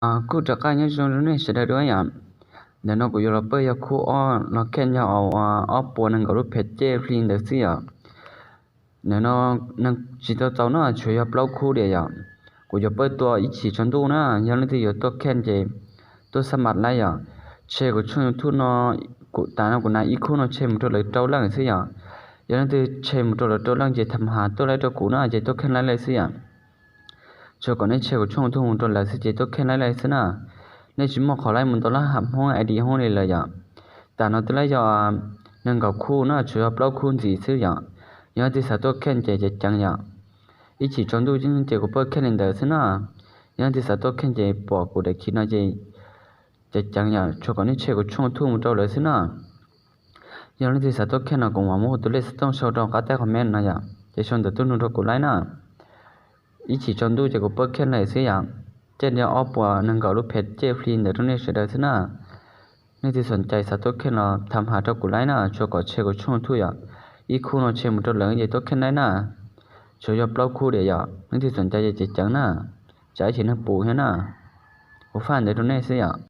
Kuj rov qab nyob zoo rau nej sawv daws dua yom. Ntawm no kuv yuav los pab yog khub ob los kheej yog ob puas nees nkaum lub phem cej hli ntawd xwb yom. Ntawm no neeg tsis tau txaus no tshuav yog plaub khub diam yom. Kuv yuav pab tua ib chim tsaus ntuj na, yog leej twg yuav tuaj kheej ces tuaj xab npas laib yom. Tshe kuv tshooj YouTube no, kuv tas no kuv hnav ib khub no tshe mus rau lawv rau leej xwb yom. Yog leej twg tshe mus rau lawv rau leej ces tham has tuaj laib rau kuv na ces tuaj kheej laib laij xwb yom. Tshuav kom nej tshe kuv tshooj YouTube mus rau lawv xwb ces tuaj kheej laib laij xwb na. Nej tsis muaj qhov laib mus ntau lab ham Hmoob ID Hmoob li lawm yom. Tas no twb laib yog nees nkaum khub no tshuav yog plaub khub ntxiv xwb yom. Yog leej twg xav tuaj kheej ces ceev ceev yom. Ib chim tsaus ntuj ces kuv pab kheej li ntawd xwb na. Yog leej twg xav tuaj kheej ces pom kuv daim khiv no ces ceev ceev yom, tshuav kom nej tshe kuv tshooj YouTube mus rau lawv xwb na. Yog leej twg xav tuaj kheej no kuv mam muab kuv tus lej xov tooj sau rau qab tab comment no yom, ces sau ntawv tuaj nug rau kuv laib na. Ib chim tsaus ntuj ces kuv pab kheej lawm xwb yom. Cej nti ob puas nees nkaum lub phem cej hli ntawd rau nej sawv daws xwb na. Leej twg xom cai xav tuaj kheej los tham has rau kuv laib na, tshuav kom tshe kuv tshooj YouTube yom. Ib khub no tshe mus rau lawv ces tuaj kheej laib na. Tshuav yog plaub khub diam yom, leej twg xom cai ces ceev ceev na. Tsam ib chim neeg pum thiab na. Kuv faj ntawd rau nej xwb yom.